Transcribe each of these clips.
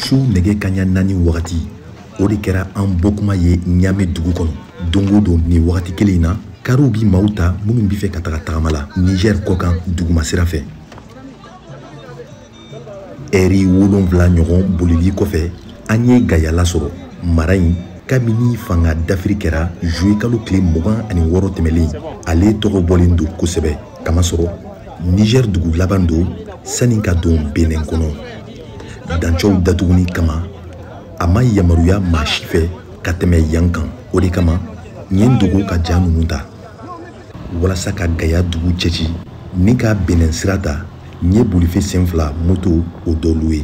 Su nɛgɛ kaɲa 4 wagati, o de kɛra an bɔkuma ye Ɲame dugu kɔnɔ. Don o don nin wagati kelen in na, kariw bi maaw ta minnu bɛ fɛ ka taga tagama la Niger kɔkan duguma sira fɛ. Ɛri 7 ɲɔgɔn bolili kɔfɛ, an ye Gaya lasɔrɔ. Mara in kabini fanga dafiri kɛra juillet kalo tile 26 tɛmɛlen, ale tɔgɔ bɔlen don kosɛbɛ. Kamasɔrɔ Niger dugu laban don sani ka don Benin kɔnɔ. Dancɛw datuguni kama, a ma yamaruya maa si fɛ ka tɛmɛ yan kan. O de kama n ye n dogo ka ja ninnu ta walasa ka Gaya dugu cɛci ni ka Benin sira ta. N ye bolife sen fila moto o dɔ loué.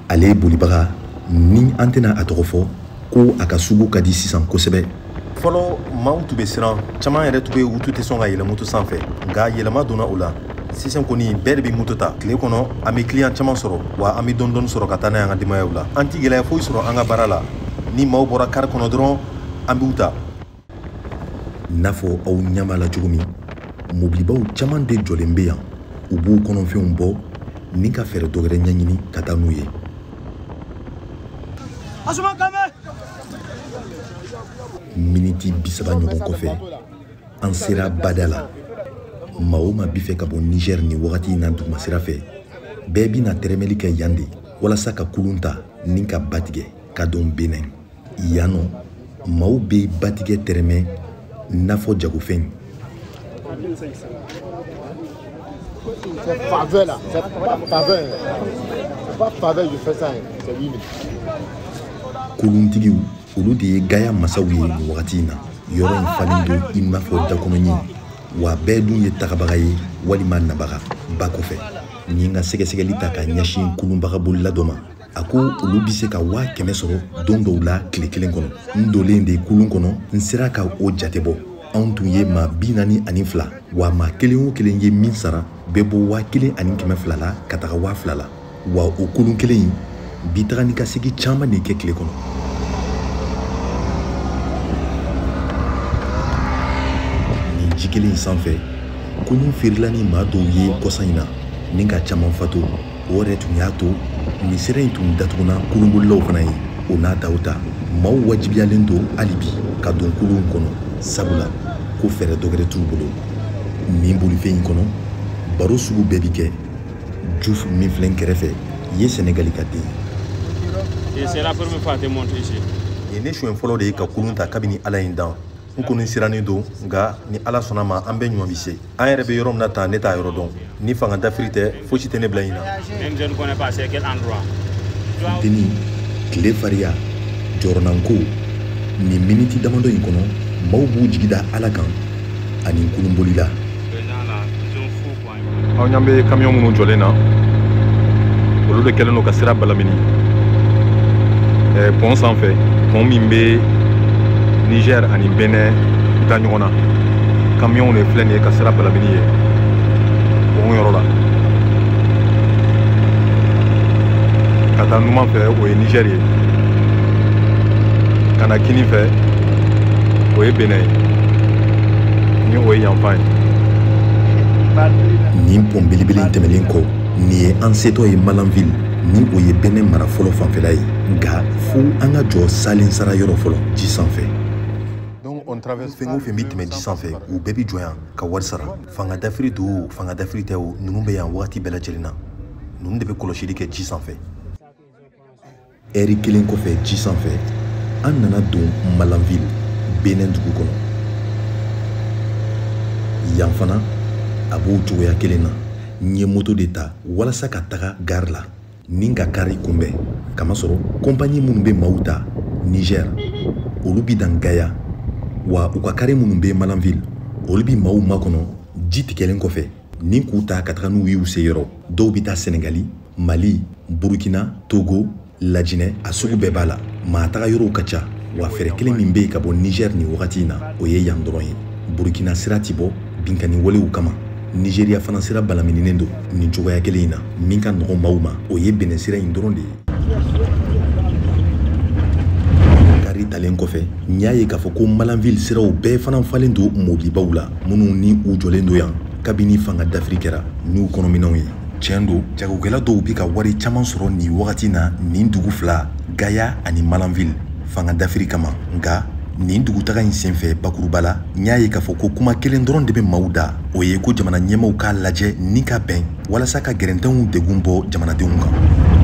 Ale bolibaga ni an tɛna a tɔgɔ fɔ ko a ka sugu ka di sisan kosɛbɛ. Fɔlɔ maaw tun bɛ siran, caman yɛrɛ tun bɛ u tun tɛ sɔn ka yɛlɛ moto sanfɛ, nka yɛlɛma donna o la. Sisan kɔni bɛɛ de bɛ moto ta. Tile kɔnɔ an bɛ client caman sɔrɔ, wa an bɛ dɔɔni dɔɔni sɔrɔ ka taa n'a ye an ka denbayaw la. An ti gɛlɛya foyi sɔrɔ an ka baara la. Ni maaw bɔra kari kɔnɔ dɔrɔn, an b'u ta. N'a fɔ aw ɲɛ b'a la cogo min, mobilibaw caman de jɔlen bɛ yan. U b'u kɔnɔfɛnw bɔ ni ka fɛɛrɛ dɔ wɛrɛ ɲɛɲini ka taa n'u ye. Miniti 30 ɲɔgɔn kɔfɛ, an sera bada la. Maa o maa bi fɛ ka bɔ Niger nin wagati in na duguma sira fɛ, bɛɛ bɛna tɛrɛmɛli kɛ yan de walasa ka kulun ta ni ka ba tigɛ ka don Benin. Yan nɔ, maaw bɛ ba tigɛ tɛrɛmɛ n'a fɔ jagofɛn. C'est faveur là, c'est pas faveur. C'est pas faveur, je fais ça, c'est 8000. Kuluntigiw, olu de ye Gaya masaw ye nin wagati in na. Yɔrɔ in falen don i n'a fɔ dakɔnɔɲin, wa bɛɛ dun ye tagabaga ye walima nabaga ba kɔfɛ. N ye n ka sɛgɛsɛgɛli ta ka ɲɛsin kulunbaga bolila dɔ ma. A ko olu bɛ se ka 100 000 sɔrɔ don dɔw la tile kelen kɔnɔ. N donlen de kulun kɔnɔ, n sera ka o jate bɔ. Anw tun ye maa 42, wa maa kelen o kelen ye min sara bɛ bɔ 1200 la ka taga 2000 la. Wa o kulun kelen in bi taga ni ka segin caman de kɛ tile kɔnɔ. Nin ji kelen in sanfɛ, kulun feerela ni maa dɔw ye kɔsa in na ni ka caman fato. O yɛrɛ tun y'a to nin sira in tun datuguna kulunbolilaw fana ye. O n'a taw ta, maaw wajibiyalen don hali bi ka don kulun kɔnɔ, sabula ko fɛɛrɛ dɔ wɛrɛ t'u bolo. Nin bolifɛn in kɔnɔ, baro sugu bɛɛ bi kɛ. Jufu min filɛ n kɛrɛfɛ ye Senegali ka den ye. C'est la première fois que tu montes ici. Nin ye ne siɲɛ fɔlɔ de ye ka kulun ta kabini Ala ye n dan. N kɔni sirannen don, nka ni Ala sɔnna ma, an bɛɛ ɲuman bi se. An yɛrɛ bɛ yɔrɔ min na tan, ne t'a yɔrɔ dɔn. Ni fanga dafiri tɛ, fosi tɛ ne bila yen na. Même je ne connais pas c'est quel endroit. Funteni, tile fariya, jɔrɔnanko, nin miniti damadɔ in kɔnɔ, maaw b'u jigi da Ala kan ani kulunbolila. Aw ɲɛ bɛ camion minnu jɔlen na, olu de kɛlen don ka sira balamini. Pont sanfɛ, pont min bɛ Niger ani Benin da ɲɔgɔn na. Camion de filɛ nin ye ka sira balamini ye pont yɔrɔ la. Ka taa numan fɛ, o ye Niger ye. Ka na kinin fɛ, o ye Benin ye. Ni o ye yanfan ye. Nin pont belebele in tɛmɛlen kɔ, nin ye an setɔ ye Malanville, ni o ye Benin mara fɔlɔ fanfɛla ye. Nka fo an ka jɔ salen sara yɔrɔ fɔlɔ ji sanfɛ. Traverse Fɛn o fɛn bɛ tɛmɛ ji sanfɛ, u bɛɛ bɛ jɔ yan ka wari sara. Fanga dafiri don o, fanga dafiri tɛ o, ninnu bɛ yan wagati bɛɛ lajɛlen na. Ninnu de bɛ kɔlɔsili kɛ ji sanfɛ. Ɛri kelen kɔfɛ ji sanfɛ, an nana don Malanville, Benin dugu kɔnɔ. Yan fana a b'o cogoya kelen na. N ye moto de ta walasa ka taga gare la ni ka kari kunbɛn, kamasɔrɔ compagnie minnu bɛ maaw ta Niger, olu bi dan Gaya, wa u ka kari minnu bɛ Malanville, olu bi maaw makɔnɔ ji tigɛlen kɔfɛ ni k'u ta ka taga n'u y'u se yɔrɔ. Dɔw bi taa Senegali, Mali, Burukina, Togo, Lajinɛ, a sugu bɛɛ b'a la. Maa taga yɔrɔw ka ca, wa fɛɛrɛ kelen min bɛ yen ka bɔ Niger nin wagati in na, o ye yan dɔrɔn ye. Burukina sira ti bɔ binkanni walew kama. Nigeria fana sira balamininen don nin cogoya kelen in na. Min ka nɔgɔn maaw ma, o ye Benin sira in dɔrɔn de ye. Kari talen kɔfɛ, n y'a ye k'a fɔ ko Malanville siraw bɛɛ fana falen don mobilibaw la, minnu ni u jɔlen don yan kabini fanga dafiri kɛra n'u kɔnɔminɛnw ye. Tiɲɛ don, jagokɛla dɔw bɛ ka wari caman sɔrɔ nin wagati na nin dugu fila, Gaya ani Malanville, fanga dafiri kama. Nka nin dugutaga in senfɛ, bakuruba la, n y'a ye k'a fɔ ko kuma kelen dɔrɔn de bɛ maaw da, o ye ko jamana ɲɛmaw k'a lajɛ ni ka bɛn walasa ka gɛrɛntɛnw degun bɔ jamanadenw kan.